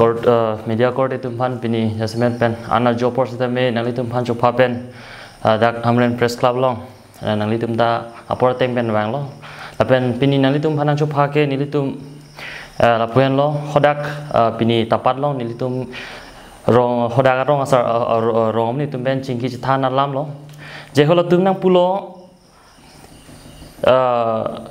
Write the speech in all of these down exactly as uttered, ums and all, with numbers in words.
Court, uh, media court atum aphan pini jasemet pen ana jo apor sitame nanglitum aphan chopha pen, uh, dak Hamren Press Club along, uh, nanglitum ta apor ateng pen vanglo. Lapen pini nanglitum aphan nangchopha ke nelitum, uh, lapu-an lo, hadak, uh, pini tapat along nelitum rong, hadak arong asar, uh, uh, rong amonit atum pen chingki chethan alam lo. Je halatum nangpulo, uh,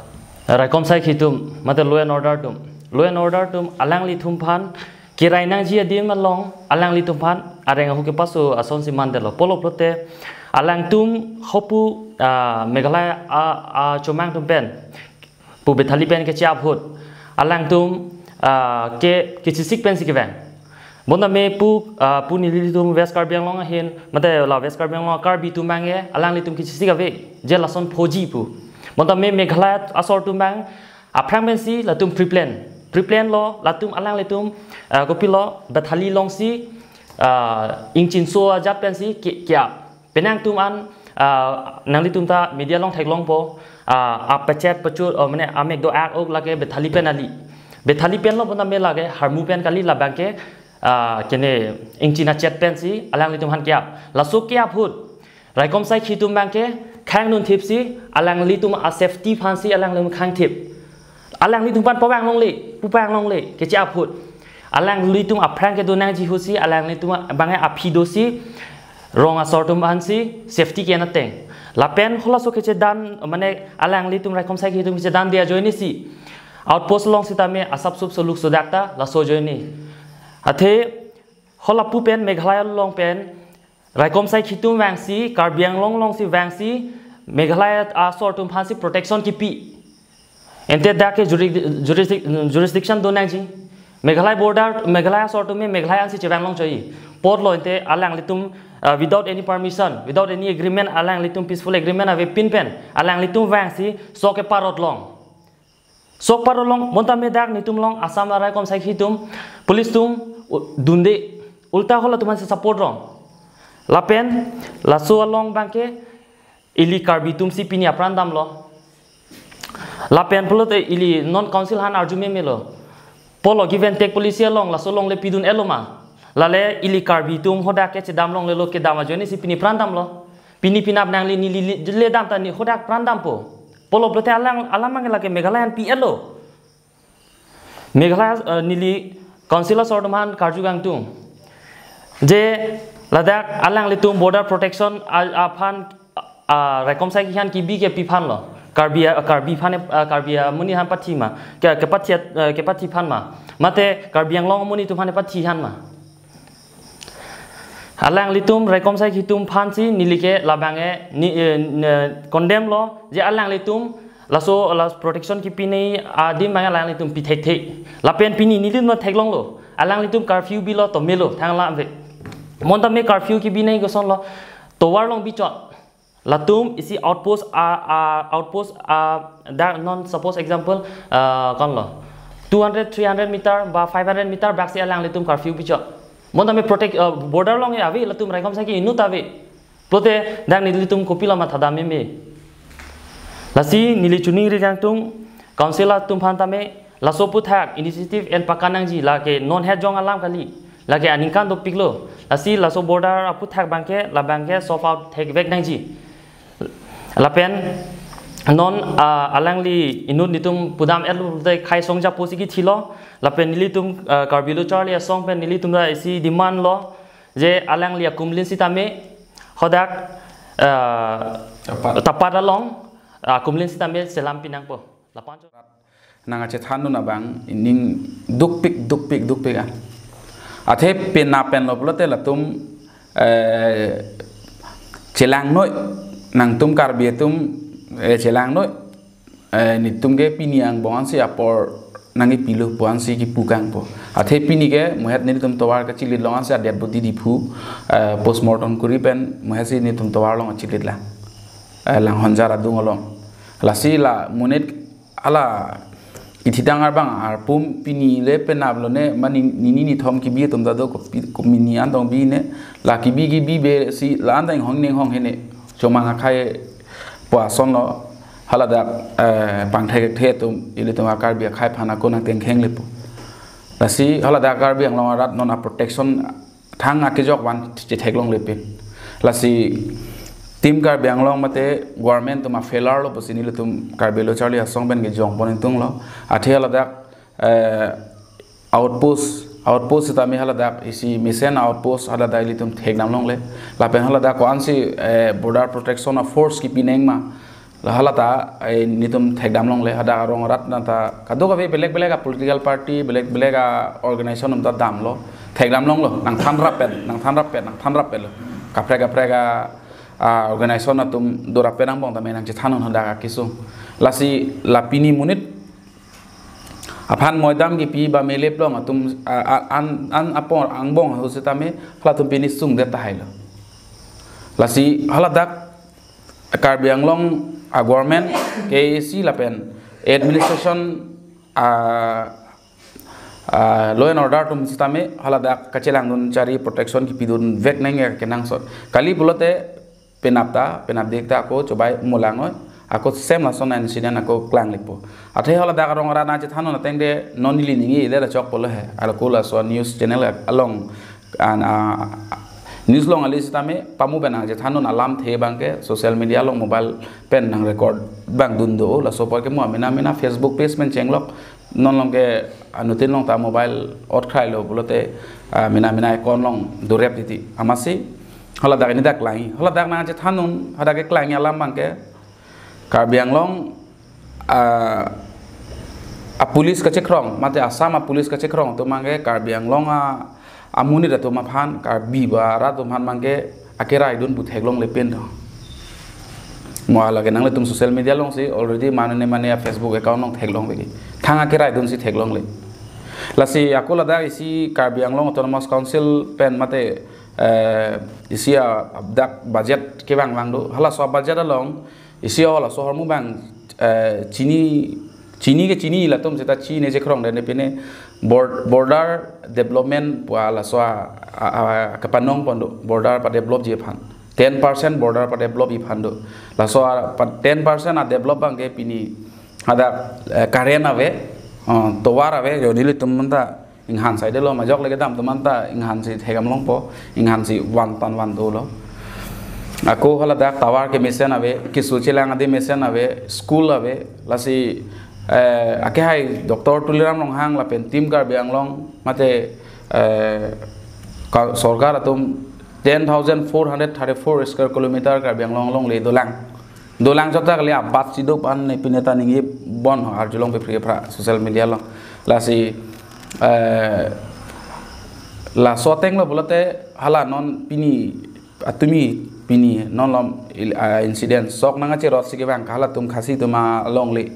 raikom saikhi atum, mate law and order atum. Law and order atum alanglitum aphan kerai nangji adim along alanglitum aphan areng ahu kepaso asonsi mandetlo. Pulo pulote alangtum hopu, uh, Meghalaya a, achomang atum pen pu Bethali pen keche-ap ahut alangtum, ah, ke kechesik pensi kevang. Bonta me pu, ah, pu nelitum West Karbi Anglong ahin, mate la West Karbi Anglong Karbi atum abang ke alanglitum kechesik ave, je lason phoji pu. Bonta me Meghalaya asor atum abang aphrang pensi latum pre-plan. Pre-plan lo, latum alanglitum, ah, kopilo, Bethali alongsi, ah, ingchinso ajat pensi ke, ke-ap. Penang atum an, ah, nanglitum ta media along theklongpo, ah, apachet pachut, oh, mane amek do-ak ok lake Bethali pen kali. Bethali pen lo bonta me lake Harmu pen kali, labang ke, ah, kene ingchin achet pensi alanglitum aphan ke-ap. Laso ke-ap ahut raikom saikhi atum abang ke khang dunthipsi alanglitum a-safety aphansi alanglitum khangthip. Alanglitum aphan pavang longle, pu pavang longle, keche-ap ahut. Alanglitum aphrang kedo nangji ahutsi, alanglitum abang aphi dosi, rong asor atum aphansi safety ke-en ateng. Lapen halaso kechedan, mane alanglitum raikom saikhi atum kechedande ajoinesi outpost along sitame asap sup soluk sodak ta laso ajoine. Athe hala pu pen Meghalaya along pen raikom saikhi atum vangsi, Karbi Anglong alongsi vangsi, Meghalaya asor atum aphansi protection kipi. Ante dak ke jurisdic-, jurisdic-, jurisdiction do nangji. Meghalaya border, Meghalaya asor atum me Meghalaya ansi chevang long choi. Apotlo ante alanglitum, uh, without any permission, without any agreement, alanglitum peaceful agreement avepin pen alanglitum vangsi sok keparot long. Sok parot long, bonta me dak netum along Assam araikom saikhi atum, police atum, u-, dunde, ulta halatum aphansi support rong. Lapen laso along abang ke ili Karbi atumsi pini apran damlo. Lapen pulote ili non council aphan arju memelo. Pulo give and take policy along laso longle pidun-etlo ma. Lale ili Karbi atum hadak kechedam longlelo, kedam ajoinesi pini pran damlo. Pini penap nangli neli le, le dam ta ne hadak pran dampo. Pulo pulote alang, alam abang lake Meghalaya an pi-etlo. Meghalaya, eh, neli council asor atum aphan karju kangtung. Je ladak alanglitum border protection a, aphan, a, raikom saikhi aphan kibi ke pi aphanlo. Karbi, a, Karbi aphan, a, Karbi amonit aphan pathi ma. Ke, kepathi, eh, kepathi aphan ma. Mate Karbi Anglong amonit atum aphan pathi aphan ma. Alanglitum raikom saikhi atum aphansi neli ke labang ke ne, eh, ne, condemn lo, je alanglitum laso la protection kipinei adim abang alanglitum pi thekthe. Lapen pini nelitum theklonglo. Alanglitum curfew bilo to melo thang la ve. Bonta me curfew kibinei kosonlo. Tovar along bichot. Latum isi outpost a, a outpost a, dak non suppose example, a, konlo, two hundred, three hundred meter ba five hundred meter baksi alanglitum curfew bichot. Bonta me protect, a, border along ave latum raikom saikhi inut ave. Pulote dak nelitum kopilo mathadam meme. Lasi neli choningri kangtung council atum aphan tame, laso aphuthak initiative en pakan nangji, lake non het jong alam kali. Lake aningkan dopiklo. Lasi laso border aphuthak abang ke, labang ke solve out thekvek nangji. Lapen non, a, alangli inut netum pudam-etlo te khai songja pusi kithilo. Lapen nelitum, a, Karbi Lo Charli Asong pen nelitum ta isi demand lo. Je alangli akumlin sitame hadak, a, Tapat. Tapat along, a, akumlin sitame selam pi nangpo. Lapen nangkachethan dun abang ining dukpik, dukpik, dukpik, ah. Athe penap pen lo pulote latum, eh, chelang noi, nangtum Karbi atum, eh, chelang noi, eh, netum ke pini angbong ansi apor nangkipilo pu ansi kipu kangpo. Athe pini ke muhet netum tovar kachilidlong ansi adet bodi Diphu, eh, postmortem kuri pen muhetsi netum tovar along chilidlang. Eh, Langhonjar adung along. Lasi la monit hala kithidang arbang arpum pini le penap lone mane nini nithom kibi atum ta do kopi, ko mini an tong bi ne, la kibi kibi besi la an ta inghong ning hong hene chomang akhai pu asonlo, haladak, eh, pangthek the atum ilitum a Karbi akhai aphan ako nangtengkheng lepo. Lasi haladak Karbi Anglong arat non a protection thang akejok van chetheklongle pin. Lasi Team Karbi Anglong mate government atum a failure lo pusi nelitum Karbi Lo Charli Asong pen kejongpon ingtunglo. Athe haladak, eh, outpost, outpost sitame haladak isi mesen outpost haladak ilitum thekdamlongle. Lapen haladak ko-ansi, eh, border protection a force kipinangma, la halata, eh, nelitum thekdamlongle. Hadak arong arat nata kadokave belek belek a political party, belek belek a organization atum ta damlo. Thekdamlonglo, nangthan rappet, nangthan rappet, nangthan rappetlo. Kaprek kaprek a, a organization atum do rappet angbong tame nangchethan un hadak akesung. Lasi la pini monit aphan moidam kipi ba meleplong atum, a, a, an, an apor angbong ahut sitame halatum pini sungdet tahailo. Lasi haladak Karbi Anglong a government, K A A C lapen administration, a, a, law and order atum sitame haladak kachelangdun chari protection kipidun vek nangji kenangsot. Kali pulote penap ta, penap dik ta ako chobai mulang oi, ako same lason a incident ako klanglepo. Athe haladak arong arat nangchethan un ateng de non ili ningjedet achok pulo he. Ako laso news channel along an, a, news along kali sitame pamu pen nangchethan un alamthe abangke social media along mobile pen nang record abang dun do, laso apor ke mo amena mena Facebook page pen chenglok, non along ke anuttin along ta mobile ot khrailo pulote, a, mena mena account along dorep titi. Amatsi haladak ini dak klangji, haladak nangchethan un hadak keklangji alam abangke Karbi Anglong, a, a police kachekrong mate Assam a police kachekrong atum abangke Karbi Anglong a, amonit atum aphan, Karbi ba arat atum aphan abangke akeraidun pu theklongle pin do. Mo lake nanglitum social media alongsi already mane mane a Facebook account along theklong bagi. Thang akeraidunsi theklongle. Lasi ako ladak isi Karbi Anglong Autonomous Council pen mate, eh, isi a dak budget kevang vang do. Halaso budget along isi halaso ahormu abang, eh, chini, chini ke chini latum seta chini chekrong dan pine bor-, border development pu laso a, a, a, kepanong pon do, border padevelopji aphan. Ten percent border padevelopji aphan do. Laso a, pa, ten percent a develop abangke pini hadak, eh, current ave, eh, tovar ave, jo nelitum manta inghan saidelo, majok le kedam atum anta inghansi thekdamlongpo, inghansi van tan van dolo. Ako haladak tovar kemesen ave, keso chelang adim mesen ave, school ave, lasi, eh, akehai Doctor Tuliram Ronghang lapen Team Karbi Anglong mate, eh, ka-, sorkar atum ten thousand four hundred thirty-four square kilometer Karbi Anglong alongle dolang. Dolang chot ta kali abat si do pu ne pine ta ningje bon ho arjulong pe phri phra social media along. Lasi, eh, laso atenglo pulote hala non pini atumi pini non lom il-, ah, incident sok nangkacherotsi kevang ke halatum Khasi atum alongle,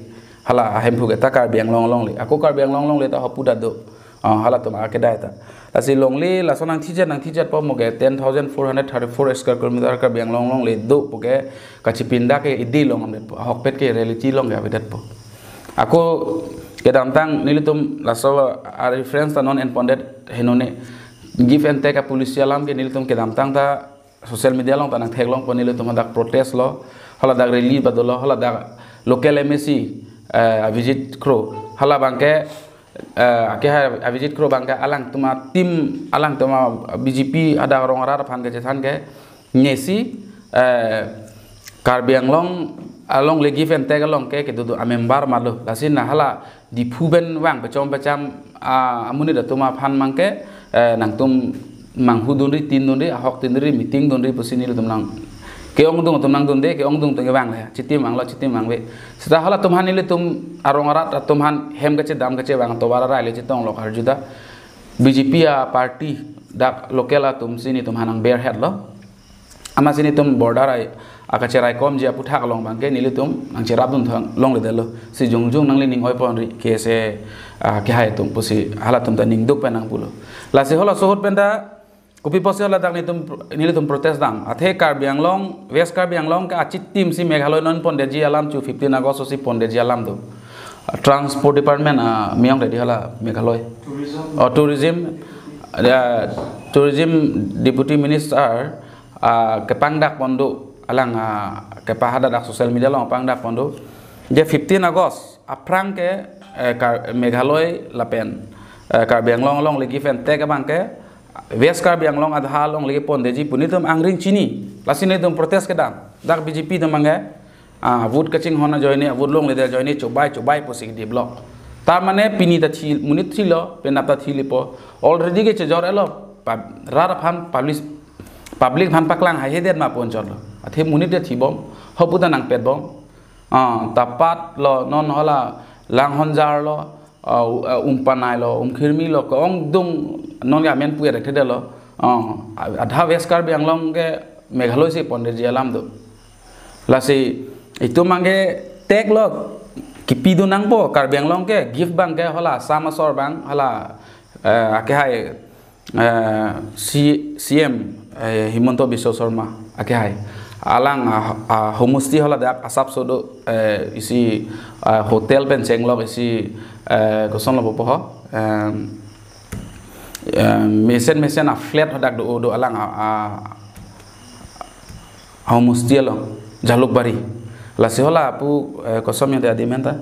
hala Hemphu ke ta Karbi Anglong alongle. Ako Karbi Anglong alongle ta hapu dak do. Ah, halatum akedai ta. Lasi longle laso nangthijat nangthijatpo mo ke ten thousand four hundred thirty-four square kilometer Karbi Anglong alongle do pu ke kachipinda ke idi along amdetpo. Ahokpet ke reality along ke avedetpo. Ako kedamtang nelitum laso a reference ta non enpondet henone give and take a policy alam ke nelitum kedamtang ta social media along ta nangtheklongpo, nelitum hadak protest lo, haladak rally ba dolo, haladak local M A C, eh, Abhijit Kro, hala abangke, eh, akehai Abhijit Kro abangke alangtum a team, alangtum a B J P hadak arong arat aphan kechethan ke nesi, eh, Karbi Anglong alongle give and take along ke kedo do a member malo, lasi na hala Diphu pen vang pachom pacham, ah, amonit atum aphan abangke, eh, nangtum manghudunri, tindunri, ahok tindunri, meeting dunri pusi nelitum nang ke-ongdung atum nangdunde, ke-ongdung atum kevang le, chitim vanglo, chitim vangve. Seta halatum aphan nelitum arong arat atum aphan hem kachedam kachevang tovar arai le chetong lo karju ta. B J P a party dak local atumsi nelitum aphan nang bear head lo. Amatsi nelitum border ai akacheraikomji aputhak along abangke nelitum nangcherapdun thang longledetlo. Si jongjong nangli ning oiponri ke se, ah, kehai atum pusi halatum ta ningduk pen nangpulo. Lasi halaso ahut pen ta kopi pusi haladak nelitum, nelitum protest dam. Athe Karbi Anglong, West Karbi Anglong ke achitim si Meghalaya non pondetji alam chu fifteen August si pondetji alam do. Transport Department, ah, miyong ready hala Meghalaya. Tourism. Oh, tourism, ah, Tourism Deputy Minister, ah, kepangdak pon do, alang, ah, kepahadak social media along pangdak pon do. Je fifteen August aphrang ke, eh, Kar-, Meghalaya lapen, eh, Karbi Anglong along legi pen tek abang ke West Karbi Anglong adha along legi pondetji pu netum angring chini. Lasi netum protest kedam. Dak B J P atum abang ke, ah, vote kachinghon ajoine, vote longledet ajoine, chubai chubai pusi kedi block. Tar mane pini ta thi, monit thilo, penap ta thilipo. Already ke chejor elo, pub-, rat aphan public, public aphan paklang haihedet ma pu anchot lo. Athe monit ta thibom, hopu ta nangpetbom. Ah, ta patlo, non hala Langhonjar lo, ah, u-, ah, Umpanai lo, Umkhirmi lo, ke-ongdung non ke amen pu erek thedetlo. Ah, adha West Karbi Anglong ke Meghalaya si pondetji alam do. Lasi itum abang ke teklo, kipidun nangpo Karbi Anglong ke, give abang ke hala Assam asor abang, hala, eh, akehai, eh, C-, C M, eh, Himanta Biswa Sarma akehai. Alang, ah, ah, homosti hala dak asapso do, eh, isi, ah, hotel pen chenglok isi, eh, kosonlo pupo ho, em, em, mesen mesen a-flat hadak do, do alang, ah, ah, homosti along, Jalukbari. Lasi hala pu, eh, koson ya dia di menta.